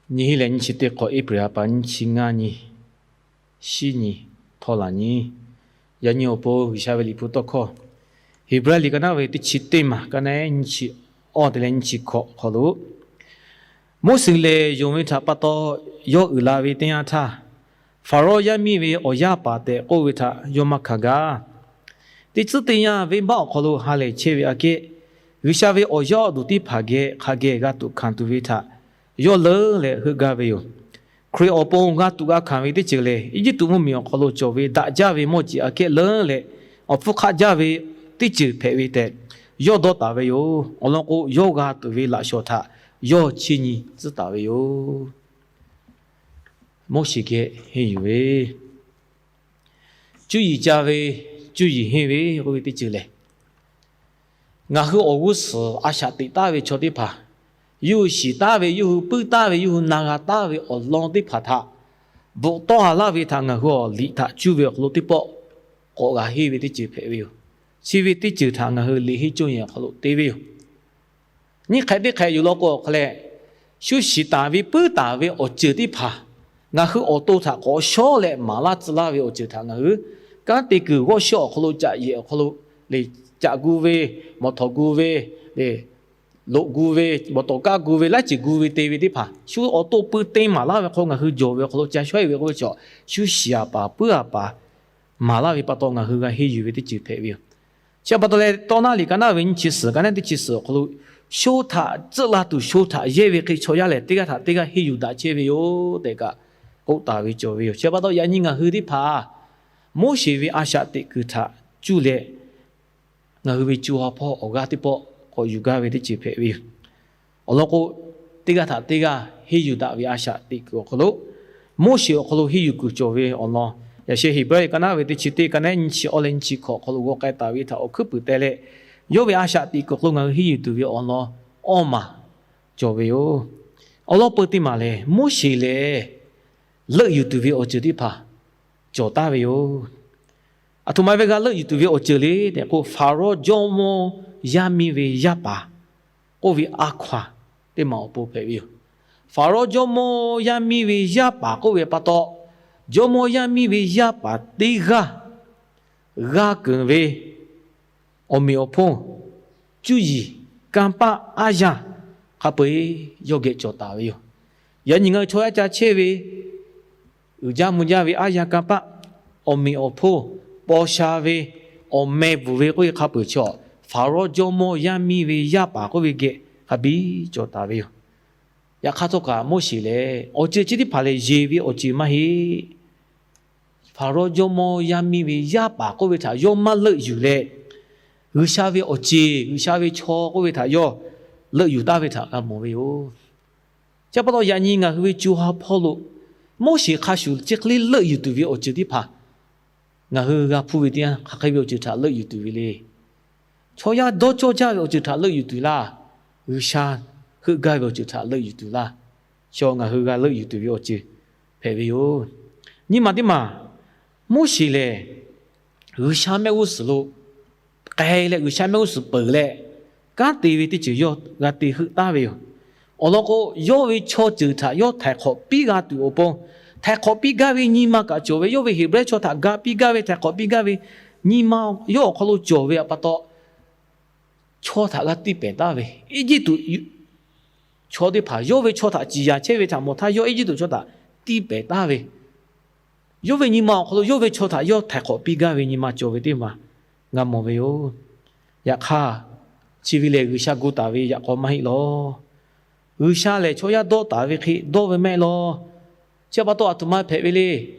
Nyiˇ hinˉ leh nyiˇ chi teˇ hk'awꞈ, April ha pa nyiˇ chi ngaˇ nyi, shiˉ nyi, htawˇ laˬ nyi. Yaꞈ nyi awˬ pon G'uiˬsha ve liꞈ hpu tawˇ hkawˇ, Heˍbrehˇ liꞈ ka naˉ ve teˇ chi teˇ maˬ, ka naˉ nyiˇ chi awˇ te leh nyiˇ chi hkawꞈ hk'aw lo, Moˉseˍ lehˬ yonˍ ve htaꞈ pa taw yawˇ uiˍ la ve teˇ yanˇ htaˇ, Hpaˍrawˇ yaˇ miˇ ve awˬ yaˇ paˍ tehꞈ k'oˆ ve htaꞈ yawˇ maˇ hkanˍ gaˇ. Teˇ tcuhˉ teˇ yanˇ, venˇbaˆ awˬ hk'aw lo ha lehˬ chehˇ ve aꞈ kehˉ, G'uiˬsha ve awˬ yaˇ awˬ duˬ teˇ hpaˍ geh hk'a geh g'a tuꞈ hkanˍ tuˬ ve htaꞈ yawˇ leunˉ leh heuˆ gaˇ ve yoˬ. Hkriꞈ awˬ pon g'a tuꞈ g'a hkanˍ ve teˇ ceuˬ lehˬ, Eˇjiˇtuꞈ mvuhˇmiˬ awˬ hk'aw lo cawˬ ve daꞈ jaˇ ve mawˇ jeˬ aꞈ kehˉ leunˉ leh awˬ hpfuhˇ hk'aˆ jaˇ ve teˇ ceuˬ hpehꞈ ve tehꞈ yawˇ dawˇ taˍ ve yoˬ. Awˬ lawn k'o, yawˇ g'a tuˬ ve laꞈ shawnˍ htaꞈ yawˇ chiˇ nyi tcuhˉ taˍ ve yoˬ. Moˉseˍ geh henˇ yuˬ ve cuˇ yiˍ ca ve, cuˇ yiˍ henˇ ve k'oˆ ve teˇ ceuˬ lehˬ, ngaˬ hui awˬ g'uˇ suhˍ a shaꞈ teꞈ taˍ ve chaw teˇ hpaˍ, yawˇ hui shiˍ taˍ ve, yawˇ hui puiˉ taˍ ve, yawˇ hui na g'a taˍ ve awˬ lawn teˇ hpaˍ htaꞈ bvuhꞈ tawˆ ha laˇ ve htaꞈ ngaˬ hui awˬ liꞈ htaꞈ cuˇ ve awˬ hk'aw lo teˇ pawˆ k'awꞈ g'a henˇ ve teˇ ceuˬ hpehꞈ ve yoˬ. Chi ve teˇ ceuˬ htaꞈ ngaˬ hui liꞈ henˇ cawˇ yehˬ awˬ hk'aw lo te ve yoˬ. Nyiˇ hk'ehꞈ teˇ hk'ehꞈ yuˬ law k'o awˬ hk'a leh, shu shiˍ taˍ ve puiˉ taˍ ve awˬ ceuˬ teˇ hpaˍ ngaˬ hui awˬ to htaꞈ k'awꞈ shawˉ leh maˍ laˇ tcuh laˇ ve awˬ ceuˬ htaꞈ ngaˬ hui kanˉ te kuiˬ g'awˇ shawˉ awˬ hk'aw lo caꞈ yehˬ awˬ hk'aw lo le, caꞈ gu ve, mawˬ htawˍ gu ve, le, loꞈ gu ve, mawˬ tawˍ kaˇ gu ve, laiˉ ceuˬ gu ve te ve teˇ hpaˍ, shu awˬ to pui te maˍ laˇ ve hk'aw ngaˬ hui jawˬ ve awˬ hk'aw lo ca shawˉ e ve k'oˆ ve chaw, shu shiˍ aꞈ paˍ puiˉ aꞈ paˍ maˍ laˇ ve pa taw ngaˬ hui g'a henˇ yuˬ ve teˇ ceuˬ hpehꞈ ve yoˬ. Chi pa taw leh, Tawˇ naˇ liꞈ ka naˉ ve nyiˇ chi suhˍ, ka naˉ teˇ chi suhˍ awˬ hk'aw lo, sho htaꞈ tcuhˆ la tuˬ sho htaꞈ yehˇ ve hk'e chaw yaˇ lehˬ, teˇ g'aˇ htaꞈ teˇ g'aˇ henˇ yuˬ daꞈ chehˇ ve yoˬ tehꞈ kaꞈ k'oˆ taˍ ve cawˬ ve yoˬ. Chi pa taw yaꞈ nyi ngaˬ hui teˇ hpaˍ Moˉseˍ ve a shaꞈ teꞈ kuiˬ htaꞈ cuˇ leh, ngaˬ hui ve co ha hpawˇ awˬ g'aˇ teˇ pawˆ k'awꞈ yuˬ gaˇ ve teˇ ceuˬ hpehꞈ ve yoˬ. Awˬ lawn k'o, teˇ g'aˇ htaꞈ teˇ g'aˇ henˇ yuˬ daꞈ ve a shaꞈ teꞈ kuiˬ awˬ hk'aw lo, Moˉseˍ awˬ hk'aw lo henˇ yuˬ kuiˬ cawˬ ve awˬ lawn, yaꞈ sheh Heˍbrehˇ ka naˉ ve teˇ chi teˇ, ka naˉ nyiˇ chi awˇ leh nyiˇ chi hkawꞈ awˬ hk'aw lo g'aw k'ai taˍ ve htaꞈ awˬ hkuiˉ puiˍ teh leh, yawˇ ve a shaꞈ teꞈ kuiˬ awˬ hk'aw lo ngaˬ hui henˇ yuˬ tuˬ ve awˬ lawn awˇ maˬ cawˬ ve yoˬ. Awˬ lawn peu teˇ maˬ lehˬ, Moˉseˍ lehˬ leuˆ yuˬ tuˬ ve awˬ ceuˬ teˇ hpaˍ cawˬ taˍ ve yoˬ. Aˬ htoꞈ ma ve g'a leuˆ yuˬ tuˬ ve awˬ ceuˬ le tehꞈ k'o, Hpaˍrawˇ jawˇmawˇ yaˇ miˇ ve yaˇ paˍ k'oˆ ve a hkaw-anˬ teˇ maˬ awˬ pon hpehꞈ ve yoˬ. Hpaˍrawˇ jawˇmawˇ yaˇ miˇ ve yaˇ paˍ k'oˆ ve pa taw, jawˇmawˇ yaˇ miˇ ve yaˇ paˍ teˇ g'aˇ g'a keunˍ ve awˬ meꞈ awˬ hponˇ, cuˇ yiˍ, kanˇ paˆ, aˉ yanˇ hk'a peu-eˬ yawˇ geh cawˬ taˍ ve yoˬ. Yaꞈ nyi ngaˬ hui chaw yaˇ ca chehˇ ve uiˍ jaˇ mvuh jaˇ ve aˉ yanˇ kanˇ paˆ, awˬ meꞈ awˬ hponˇ, paw sha ve, awˬ meh bvuhˬ ve k'oˆ ve hk'a peu-eˬ chaw, Hpaˍrawˇ jawˇmawˇ yaˇ miˇ ve yaˇ paˍ k'oˆ ve geh hk'a biˇ cawˬ taˍ ve yoˬ. Yaꞈ hk'aˇ htawˇ kaꞈ Moˉseˍ lehˬ awˬ ceuˬ chi teˇ hpaˍ lehˬ yeˬ ve awˬ ceuˬ maˇ heˆ. Hpaˍrawˇ jawˇmawˇ yaˇ miˇ ve yaˇ paˍ k'oˆ ve htaꞈ yawˇ maˇ leuˆ yuˬ leh, G'uiˬsha ve awˬ ceˬ, G'uiˬsha ve chaw k'oˆ ve htaꞈ yawˇ leuˆ yuˬ taˍ ve htaꞈ g'a mawˬ ve yoˬ. Chi pa taw yaꞈ nyi ngaˬ hui ve co ha hpawˇ lo Moˉseˍ hk'a shuˍ chi hk'e le leuˆ yuˬ tuˬ ve awˬ ceuˬ teˇ hpaˍ ngaˬ hui g'a hpuˇ ve teˇ yanˇ, hk'aˬ hk'e ve awˬ ceuˬ htaꞈ leuˆ yuˬ tuˬ ve le. Chaw yaˇ dawˇ cawˇ jaˇ ve awˬ ceuˬ htaꞈ leuˆ yuˬ tuˬ laˇ, G'uiˬsha heuˆ gaˇ ve awˬ ceuˬ htaꞈ leuˆ yuˬ tuˬ laˇ, chaw ngaˬ hui g'a leuˆ yuˬ tuˬ ve awˬ ceuˬ hpehꞈ ve yoˬ. Nyi ma teˇ maˬ, Moˉseˍ lehˬ G'uiˬsha mehˆ g'uˇ suhˍ lo k'ai leh, G'uiˬsha mehˆ g'uˇ suhˍ peuˬ leh, kanˉ te ve teˇ ceuˬ yawˇ g'a te heuˆ taˍ ve yoˬ. Awˬ lawn k'o, yawˇ ve chaw ceuˬ htaꞈ yawˇ htaiˍ hk'awꞈ piˇ g'a tuˬ awˬ pon, htaiˍ hk'awꞈ piˇ gaˇ ve nyi ma kaꞈ cawˬ ve, yawˇ ve Heˍbrehˇ chaw htaꞈ ga piˇ gaˇ ve, htaiˍ hk'awꞈ piˇ gaˇ ve nyi ma yawˇ awˬ hk'aw lo cawˬ ve pa taw, chaw htaꞈ g'a tiˇ pehˍ taˍ ve, Eˇjiˇtuꞈ chaw teˇ hpaˍ yawˇ ve chaw htaꞈ ciˍ yanˍ chehˇ ve htaꞈ mawˬ htaˇ, yawˇ Eˇjiˇtuꞈ chaw htaꞈ tiˇ pehˍ taˍ ve, yawˇ ve nyi ma awˬ hk'aw lo yawˇ ve chaw htaꞈ yawˇ htaiˍ hk'awꞈ piˇ gaˇ ve nyi ma cawˬ ve teˇ maˬ g'a mawˬ ve yoˬ. Yaꞈ hk'aˇ, chi ve lehˬ G'uiˬsha gu taˍ ve yaꞈ k'aw maˇ heˆ lawˬ. G'uiˬsha lehˬ chaw yaˇ dawˇ taˍ ve hk'e dawˇ ve mehˆ lawˬ. Chi pa taw aˬ htoꞈ ma hpehꞈ ve le.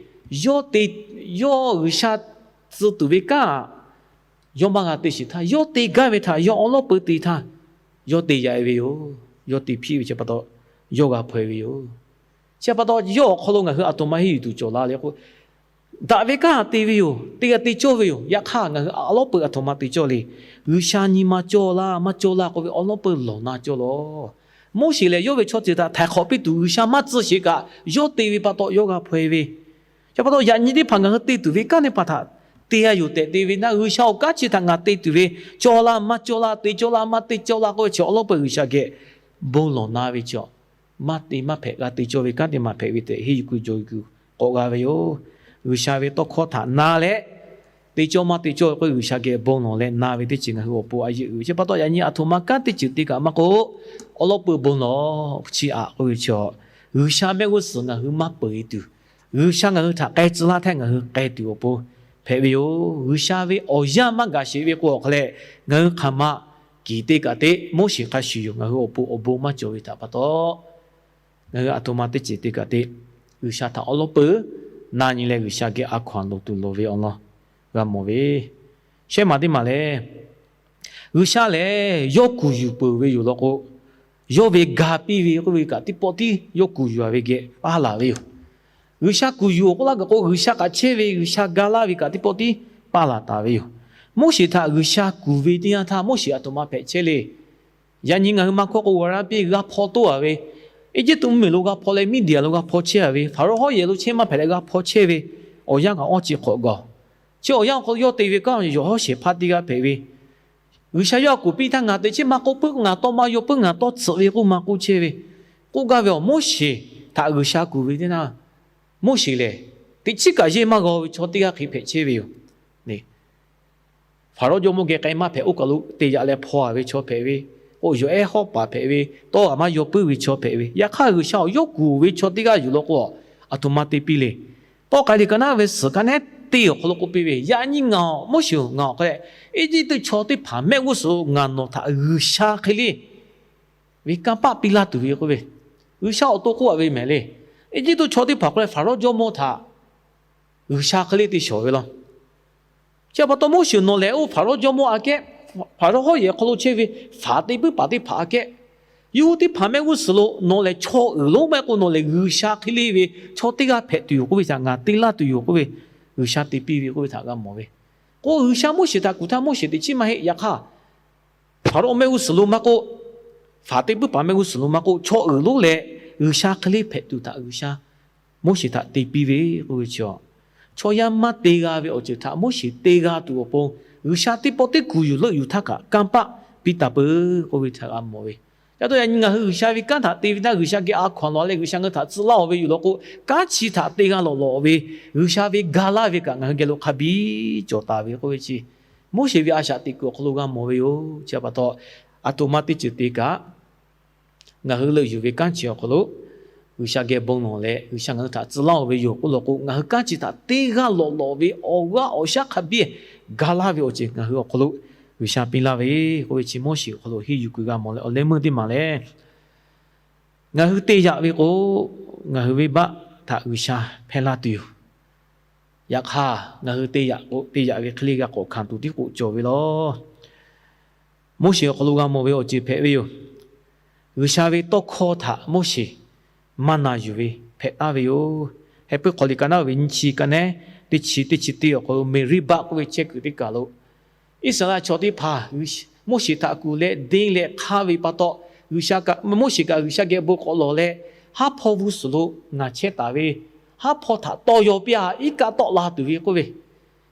Yawˇ te, yawˇ G'uiˬsha tcuh tuˬ ve kanˉ, yawˇ maˇ g'a te sheˍ htaˇ, yawˇ te gaˇ ve htaꞈ yawˇ awˉ lawˉ peu te htaˇ, yawˇ te yaꞈ e ve yoˬ. Yawˇ te hpiˆ ve chi pa taw, yawˇ g'a hpaw e ve yoˬ. Chi pa taw yawˇ awˬ hk'aw lo ngaˬ hui aˬ htoꞈ ma henˇ yuˬ tuˬ cawˬ la le k'o, daꞈ ve kanˉ te ve yoˬ. Te g'a te cawˇ ve yoˬ. Yaꞈ hk'aˇ ngaˬ hui awˉ lawˉ peu aˬ htoꞈ ma te cawˇ le. G'uiˬsha nyi ma cawˇ laˇ maˇ cawˇ laˇ k'oˆ ve awˉ lawˉ peu lawˬ na cawˇ lawˬ. Moˉseˍ lehˬ yawˇ ve chaw ceuˬ htaꞈ htaiˍ hk'awꞈ piˇ tuˬ G'uiˬsha maˇ tcuh sheˍ kaꞈ, yawˇ te ve pa taw yawˇ g'a hpaw e ve. Chi pa taw yaꞈ nyi teˇ hpaˍ ngaˬ hui te tuˬ ve kanˉ teˇ hpaˍ htaꞈ te g'a yoˬ tehꞈ te ve naˆ, G'uiˬsha awˬ kanˉ chi htaꞈ ngaˬ te tuˬ ve, cawˇ laˇ maˇ cawˇ laˇ, te cawˇ laˇ maˇ te cawˇ laˇ k'oˆ ve chi awˉ lawˉ peu G'uiˬsha geh bon lawˬ na ve chaw maˇ te maˇ hpehꞈ g'a te cawˇ ve kanˉ teˇ maˬ hpehꞈ ve tehꞈ henˇ yuˬ kuiˬ jawˬ yuˬ kuiˬ k'awꞈ g'a ve yoˬ. G'uiˬsha ve tawˇ hkawˇ htaꞈ na leh te cawˇ maˇ te cawˇ ve k'oˆ, G'uiˬsha geh bon lawˬ leh na ve teˇ ceuˬ ngaˬ hui awˬ pon a yeˆ uiˍ ve chi pa taw, yaꞈ nyi aˬ htoꞈ ma kanˉ teˇ ceuˬ te kaꞈ maˇ k'oˆ, awˉ lawˉ peuˇ bon lawˬ chi aꞈ k'oˆ ve chi, G'uiˬsha mehˆ g'uˇ suhˍ ngaˬ hui maˇ peu e tuˬ, G'uiˬsha ngaˬ hui htaꞈ k'ai tcuh laˇ htaˇ ngaˬ hui k'ai tuˬ awˬ pon hpehꞈ ve yoˬ. G'uiˬsha ve awˬ yanˇ maˇ gaˬ sheˍ ve k'o awˬ hk'a leh, ngaˬ hui hk'aˬ ma kiˬ te kaꞈ te, Moˉseˍ hk'a shuˍ yoˬ ngaˬ hui awˬ pon awˬ bon maˇ cawˬ ve htaꞈ pa taw, ngaˬ hui aˬ htoꞈ ma teˇ ceuˬ te kaꞈ te, G'uiˬsha htaꞈ awˉ lawˉ peuˇ na nyi leh G'uiˬsha geh a hkaw anˬ loˍ tuˬ loˍ ve awˬ lawn g'a mawˬ ve. Shehˉ maˬ teˇ maˬ lehˬ, G'uiˬsha lehˬ yawˇ kuˬ yuˬ peuˬ ve yoˬ law k'o, yawˇ ve ga piˇ ve k'oˆ ve kaꞈ teˇ pawˆ tiˉ yawˇ kuˬ yuˬ a ve geh paˇ laˬ ve yoˬ. G'uiˬsha kuˬ yuˬ awˬ k'oˆ laˇ kaꞈ k'o, G'uiˬsha kaꞈ chehˇ ve, G'uiˬsha ga laˇ ve kaꞈ teˇ pawˆ tiˉ paˇ laˬ taˍ ve yoˬ. Moˉseˍ htaꞈ G'uiˬsha kuˬ ve teˇ yanˇ htaˇ Moˉseˍ aˬ htoꞈ ma hpehꞈ chehˇ le. Yaꞈ nyi ngaˬ hui maˇ hkawˇ k'o, g'a raˇ piˇ g'a hpaw toˇ a ve, Eˇjiˇtuꞈ mvuhˇmiˬ lo g'a hpaw leh Miˇdiˍaˍ lo g'a hpaw chehˇ a ve, Hpaˍrawˇ hawˉ yehˬ lo chehˇ maˇ hpehꞈ leh g'a hpaw chehˇ ve, awˬ yanˇ kaꞈ awˇ chi hk'awꞈ gaˬ. Chi awˬ yanˇ awˬ hk'aw lo yawˇ te ve kanˉ yawˬ hawˉ shehˍ hpaˇ teˇ g'aˇ hpehꞈ ve, G'uiˬsha yawˇ a kuˬ piˇ htaˇ, ngaˬ teꞈ chiˉ maˇ k'oˆ puiˉ, ngaˬ tawˇ maˇ yaw puiˉ, ngaˬ tawˇ tsuhꞈ ve k'oˆ maˇ k'oˆ chehˇ ve, k'oˆ gaˇ ve awˬ Moˉseˍ htaꞈ G'uiˬsha kuˬ ve teˇ yanˇ, Moˉseˍ lehˬ teꞈ chiˉ kaꞈ yehˇ maˇ g'aw ve chaw teˇ g'aˇ hk'e hpehꞈ chehˇ ve yoˬ. Hpaˍrawˇ jawˇmawˇ geh k'ai maˇ hpehꞈ oˇ kaˬ lo te yaꞈ leh hpaw a ve chaw hpehꞈ ve, k'o yawˬ ehˉ hawˉ paˍ hpehꞈ ve, tawˇ g'aꞈ maˇ yaw puiˉ ve chaw hpehꞈ ve, yaꞈ hk'aˇ G'uiˬsha awˬ yawˇ kuˬ ve chaw teˇ g'aˇ yuˬ law k'o, aˬ htoꞈ ma te piˇ le. Tawˇ k'ai le ka naˉ ve suhˍ ka nehˉ teˇ awˬ hk'aw lo k'oˆ piˇ ve, yaꞈ nyi ngaˬ awˬ Moˉseˍ ngaˬ awˬ hk'a leh, Eˇjiˇtuꞈ chaw teˇ hpaˍ mehˆ g'uˇ suhˍ lo ngaˬ nawˬ htaꞈ G'uiˬsha hk'e le ve kanˇ paˆ piˇ laˇ tuˬ ve k'oˆ ve, G'uiˬsha awˬ to k'oˆ a ve mehˍ le. Eˇjiˇtuꞈ chaw teˇ hpaˍ k'oˆ leh Hpaˍrawˇ jawˇmawˇ htaꞈ G'uiˬsha hk'e le te shawˍ ve law. Chi pa taw Moˉseˍ nawˬ lehˬ oˇ Hpaˍrawˇ jawˇmawˇ aꞈ kehˉ, Hpaˍrawˇ hawˉ yehˬ hk'aw lo chehˇ ve hpaˍ teˇ puiˉ paˍ teˇ hpaˍ aꞈ kehˉ, yawˇ hui teˇ hpaˍ mehˆ g'uˇ suhˍ lo nawˬ lehˬ chaw uiˍ lonˉ maˇ heˆ k'o nawˬ lehˬ G'uiˬsha hk'e le ve chaw teˇ g'aˇ hpehꞈ tuˬ yoˬ k'oˆ ve htaꞈ ngaˬ te laˇ tuˬ yoˬ k'oˆ ve, G'uiˬsha te piˇ ve k'oˆ ve htaꞈ g'a mawˬ ve. K'o G'uiˬsha Moˉseˍ htaꞈ kuˬ htaˇ Moˉseˍ teꞈ chiˉ maˇ heˆ. Yaꞈ hk'aˇ Hpaˍrawˇ mehˆ g'uˇ suhˍ lo maˇ k'oˆ, hpaˍ teˇ puiˉ paˍ mehˆ g'uˇ suhˍ lo maˇ k'oˆ, chaw uiˍ lonˉ leh G'uiˬsha hk'e le hpehꞈ tuˬ htaꞈ G'uiˬsha Moˉseˍ htaꞈ te piˇ ve k'oˆ ve chi, chaw yaˇ maˇ te g'a ve awˬ ceuˬ htaꞈ Moˉseˍ te g'a tuˬ awˬ pon, G'uiˬsha teˇ pawˆ teˇ kuˬ yuˬ leuˆ yuˬ htaˇ kaꞈ kanˇ paˆ piˇ taˍ peuˬ k'oˆ ve htaꞈ g'a mawˬ ve. Ca taw yaꞈ nyi ngaˬ hui G'uiˬsha ve kanˉ htaꞈ te ve htaˇ G'uiˬsha geh a hkaw anˬ lawˬ leh G'uiˬsha ngaˬ hui htaꞈ tcuh laˇ oˬ ve yoˬ law k'o, kanˉ chi htaꞈ te g'a lawꞈ lawꞈ ve, G'uiˬsha ve ga laˇ ve kaꞈ ngaˬ hui geh lo hk'a biˇ cawˬ taˍ ve k'oˆ ve chi, Moˉseˍ ve a shaꞈ teꞈ kuiˬ awˬ hk'aw lo g'a mawˬ ve yoˬ. Chi pa taw, aˬ htoꞈ ma teˇ ceuˬ te kaꞈ, ngaˬ hui leuˆ yuˬ ve kanˉ chi awˬ hk'aw lo G'uiˬsha geh bon lawˬ leh G'uiˬsha ngaˬ hui htaꞈ tcuh laˇ oˬ ve yoˬ k'oˆ law k'o, ngaˬ hui kanˉ chi htaꞈ te g'a lawꞈ lawꞈ ve awˬ g'aˇ awˬ shaˉ hk'a biˇ ga laˇ ve awˬ ceuˬ ngaˬ hui awˬ hk'aw lo G'uiˬsha piˇ laˇ ve k'oˆ ve chi Moˉseˍ awˬ hk'aw lo henˇ yuˬ kuiˬ g'a mawˬ leh, awˬ leh meuˇ teˇ maˬ lehˬ, ngaˬ hui te yaꞈ ve k'o, ngaˬ hui venˇbaˆ htaꞈ G'uiˬsha hpehˇ laˇ tuˬ yoˬ. Yaꞈ hk'aˇ ngaˬ hui te yaꞈ k'o, te yaꞈ ve hk'e le g'a k'awꞈ hkanˍ tuˬ tiˉ k'oˆ cawˬ ve law. Moˉseˍ awˬ hk'aw lo g'a mawˬ ve awˬ ceuˬ hpehꞈ ve yoˬ. G'uiˬsha ve tawˇ hkawˇ htaꞈ Moˉseˍ maˇ na yuˬ ve hpehꞈ taˍ ve yoˬ. Heh puiˉ hk'aw liꞈ ka naˉ ve nyiˇ chi ka nehˉ teˇ chi teˇ chi teˇ awˬ hk'aw lo Meˍriˆbaˆ k'oˆ ve chehˇ kuiˬ teˇ kaˬ lo Iˉsaˍreˍlaˆ chaw teˇ hpaˍ Moˉseˍ htaꞈ kuˬ leh deˇ leh hk'aˇ ve pa taw, G'uiˬsha kaꞈ, Moˉseˍ kaꞈ G'uiˬsha geh bon k'awꞈ lawˬ leh, haˉ hpawˇ g'uˇ suhˍ lo ngaˬ chehˇ taˍ ve, haˉ hpawˇ htaꞈ tawˇ yaw piˇ-a, iˉ kaˆ tawˆ la tuˬ ve k'oˆ ve.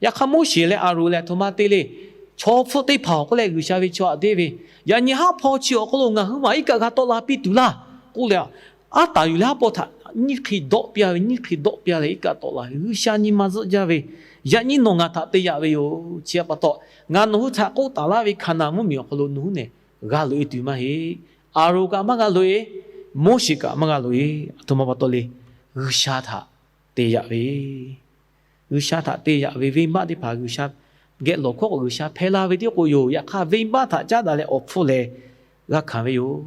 Yaꞈ hk'aˇ Moˉseˍ leh Aˍronˍ lehˬ aˬ htoꞈ ma te le. Chaw hpfuhˆ teˇ hpaˍ awˬ hk'oˆ leh G'uiˬsha ve chaw aꞈ deˇ ve, yaꞈ nyi haˉ hpawˇ chi awˬ hk'aw lo ngaˬ hui maˬ iˉ kaˆ g'a tawˆ la piˇ tuˬ laˇ k'oˆ leh, aˉ taˍ yuˬ leh haˉ hpawˇ htaꞈ nyiˇ hk'e dawˆ piˇ-a ve, nyiˇ hk'e dawˆ piˇ-a leh iˉ kaˆ tawˆ la ve, G'uiˬsha nyi ma zuhˆ jaˇ ve, yaꞈ nyi nawˬ ngaˬ htaꞈ te yaꞈ ve yoˬ. Chi pa taw, ngaˬ nawˬ hui htaꞈ k'oˆ taˍ laˇ ve Hkaˍnanˍ mvuhˇmiˬ awˬ hk'aw lo nawˬ hui nehˬ g'a loꞈ-e tuˬ maˇ heˆ. Aˍronˍ kaꞈ maˇ g'a loꞈ-e, Moˉseˍ kaꞈ maˇ g'a loꞈ-e. Aˬ htoꞈ ma pa taw le, G'uiˬsha htaꞈ te yaꞈ ve G'uiˬsha htaꞈ te yaꞈ ve venˇbaˆ teˇ hpaˍ G'uiˬsha geh lawˬ hkawˇ k'o G'uiˬsha hpehˇ laˇ ve teˇ k'o yoˬ. Yaꞈ hk'aˇ venˇbaˆ htaꞈ caˉ daꞈ leh awˬ hpfuhˇ lehˬ g'a hkanˍ ve yoˬ.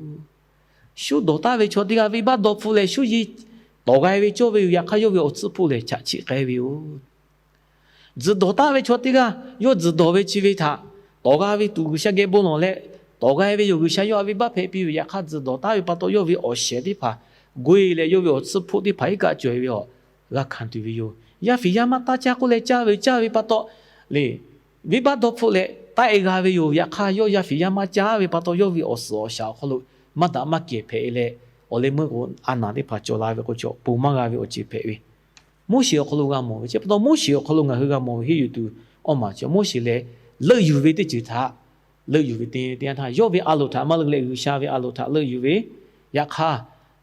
Shu dawˬ taˍ ve chaw teˇ g'aˇ venˇbaˆ dawˇ hpfuhˆ leh shu yiˍ tawˍ g'a-e ve cawˇ ve yoˬ. Yaꞈ hk'aˇ yawˇ ve awˬ tcuhˉ hpfuhˆ lehˬ chaꞈ chiꞈ k'ai ve yoˬ. Tzuhˬ dawˬ taˍ ve chaw teˇ g'aˇ yawˇ tzuhˬ dawˬ ve chi ve htaꞈ tawˍ g'a ve tuˬ G'uiˬsha geh bon lawˬ leh tawˍ g'a-e ve yoˬ. G'uiˬsha yawˇ htaꞈ venˇbaˆ hpehꞈ piˇ ve, yaꞈ hk'aˇ tzuhˬ dawˬ taˍ ve pa taw yawˇ ve awˬ shehˍ teˇ hpaˍ gu-e leh yawˇ ve awˬ tcuhˉ hpfuhˆ teˇ hpaˍ iˉ kaˆ cawˬ-e ve awˬ g'a hkanˍ tuˬ ve yoˬ. Yaˇ fiˍ yaˇ maˇ taˇ caˇ k'oˆ leh caˇ ve caˇ ve pa taw le, venˇbaˆ dawˇ hpfuhˆ leh taˆ-e g'a ve yoˬ. Yaꞈ hk'aˇ yawˇ yaˇ fiˍ yaˇ maˇ caˇ ve pa taw yawˇ ve awˬ suhˍ awˬ shaˍ awˬ hk'aw lo maˇ daꞈ maˇ kehˬ hpehꞈ-e leh, awˬ leh meuˇ k'o a naˍ teˇ hpaˍ cawˬ la ve k'o, chaw ponˬ maˇ g'a ve awˬ ceuˬ hpehꞈ ve Moˉseˍ awˬ hk'aw lo g'a mawˬ ve. Chi pa taw Moˉseˍ awˬ hk'aw lo ngaˬ hui g'a mawˬ ve henˇ yuˬ tuˬ awˇ maˬ chi Moˉseˍ lehˬ leuˆ yuˬ ve teˇ ceuˬ htaꞈ leuˆ yuˬ ve te teˇ yanˇ htaˇ, yawˇ ve a loˍ htaꞈ maˇ leuˆ leh G'uiˬsha ve a loˍ htaꞈ leuˆ yuˬ ve, yaꞈ hk'aˇ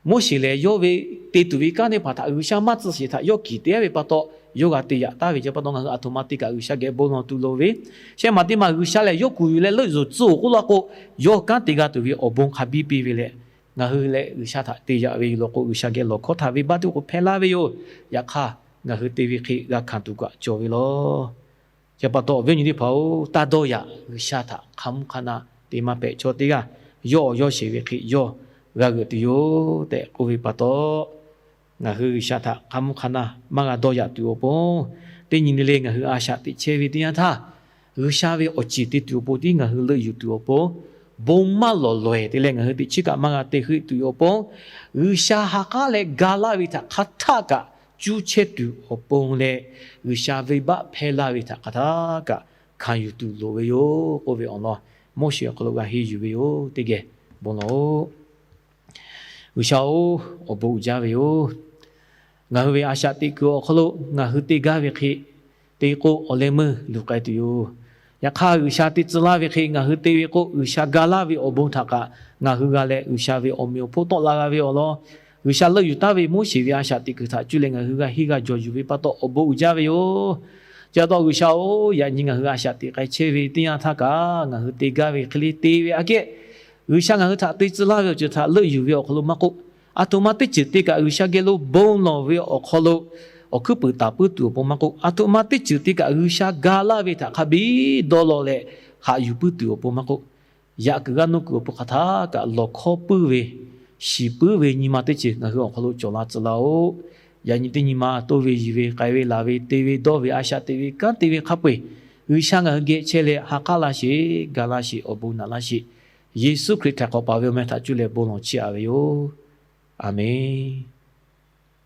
Moˉseˍ lehˬ yawˇ ve te tuˬ ve kanˉ teˇ hpaˍ htaꞈ G'uiˬsha maˇ tcuh sheˍ htaꞈ yawˇ kiˍ te-a ve pa taw, yawˇ g'a te yaꞈ taˍ ve chi pa taw ngaˬ hui aˬ htoꞈ ma te kaꞈ G'uiˬsha geh bon lawˬ tuˬ loˍ ve. Shehˆ maˬ teˇ maˬ G'uiˬsha lehˬ yawˇ kuˬ yuˬ leh leuˆ yuˬ tcuh-oˬ k'oˆ laˇ k'o, yawˇ kanˉ te g'a tuˬ ve awˬ bon hk'a biˇ piˇ ve leh, ngaˬ hui leh G'uiˬsha htaꞈ te yaꞈ ve yoˬ law k'o, G'uiˬsha geh lawˬ hkawˇ htaꞈ venˇbaˆ teˇ k'o hpehˇ laˇ ve yoˬ. Yaꞈ hk'aˇ, ngaˬ hui te ve hk'e g'a hkanˍ tuˬ kaꞈ cawˬ ve law. Chi pa taw awˬ viˉ awˬ nyi teˇ hpaˍ-oˬ, taˇ dawˇ yaꞈ. G'uiˬsha htaꞈ hk'a mvuhˇ hk'a na te maˇ hpehꞈ chaw teˇ g'aˇ, yawˇ awˬ yawˇ sheˍ ve hk'e yawˇ g'a g'euꞈ tuˬ yoˬ tehꞈ k'oˆ ve pa taw, ngaˬ hui G'uiˬsha htaꞈ hk'a mvuhˇ hk'a na maˇ g'a dawˇ yaꞈ tuˬ awˬ pon, teˇ nyi le le ngaˬ hui a shaꞈ teꞈ chehˇ ve teˇ yanˇ htaˇ, G'uiˬsha ve awˬ ceˬ te tuˬ awˬ pon tiˉ ngaˬ hui leuˆ yuˬ tuˬ awˬ pon, bon maˇ lawˬ lawehˬ te leh ngaˬ hui teꞈ chiˉ kaꞈ maˇ g'a te heuˆ tuˬ awˬ pon, G'uiˬsha ha k'aˉ leh ga laˇ ve htaꞈ hk'a htaˆ kaꞈ cuˇ chehˇ tuˬ awˬ pon leh, G'uiˬsha venˇbaˆ hpehˇ laˇ ve htaꞈ hk'a htaˆ kaꞈ hkanˍ yuˬ tuˬ loˍ ve yoˬ k'oˆ ve awˬ lawn, Moˉseˍ awˬ hk'aw lo g'a henˇ yuˬ ve yoˬ. Teˇ geh bon lawˬ-oꞈ. G'uiˬsha-oˬ, awˬ bon uiˍ jaˇ ve yoˬ. Ngaˬ hui ve a shaꞈ teꞈ kuiˬ awˬ hk'aw lo ngaˬ hui te gaˇ ve hk'e te k'o, awˬ leh meuˇ luˬ k'ai tuˬ yoˬ. Yaꞈ hk'aˇ, G'uiˬsha te tcuh laˇ ve hk'e ngaˬ hui te ve k'o, G'uiˬsha ga laˇ ve awˬ bon htaꞈ kaꞈ ngaˬ hui g'a leh, G'uiˬsha ve awˬ meꞈ awˬ hponˇ tawˆ la g'a ve awˬ lawn, G'uiˬsha leuˆ yuˬ taˍ ve Moˉseˍ ve a shaꞈ teꞈ kuiˬ htaꞈ cuˇ leh ngaˬ hui g'a henˇ g'a jawˬ yuˬ ve pa taw, awˬ bon uiˍ jaˇ ve yoˬ. Chi pa taw G'uiˬsha-oˬ, yaꞈ nyi ngaˬ hui a shaꞈ teꞈ k'ai chehˇ ve teˇ yanˇ htaˇ kaꞈ, ngaˬ hui te gaˇ ve hk'e le te ve aꞈ kehˉ, G'uiˬsha ngaˬ hui htaꞈ te tcuh laˇ ve awˬ ceuˬ htaꞈ leuˆ yuˬ ve awˬ hk'aw lo maˇ k'oˆ, aˬ htoꞈ ma teˇ ceuˬ te kaꞈ G'uiˬsha geh lo bon lawˬ ve awˬ hk'aw lo awˬ hkuiˉ puiˍ taˍ puiˉ tuˬ awˬ pon maˇ k'oˆ, aˬ htoꞈ ma teˇ ceuˬ te kaꞈ G'uiˬsha ga laˇ ve htaꞈ hk'a biˇ dawˇ law leh haꞈ yuˬ puiˉ tuˬ awˬ pon maˇ k'oˆ, yaꞈ kuiˬ g'aˇ nuˇ kuiˬ awˬ pon hk'a htaˇ kaꞈ lawˬ hkawˇ puiˉ ve, shiˍ puiˉ ve nyi ma teˇ ceuˬ ngaˬ hui awˬ hk'aw lo cawˬ la tcuh laˇ-oˆ. Yaꞈ nyi teˇ nyi ma toˇ ve, yiˬ ve, k'ai ve, laˬ ve, te ve, dawˇ ve, a shaꞈ teꞈ ve, kanˉ te ve hk'a peu-eˬ G'uiˬsha ngaˬ hui geh chehˇ leh ha k'aˉ laˇ sheˍ, ga laˇ sheˍ, awˬ bon naꞈ laˇ sheˍ. Yeˍsuˆ Hkriꞈ htaꞈ k'awꞈ paˍ ve awˬ meh htaꞈ cuˇ leh bon lawˬ chiˇ aꞈ ve yoˬ. Aˬmenˍ.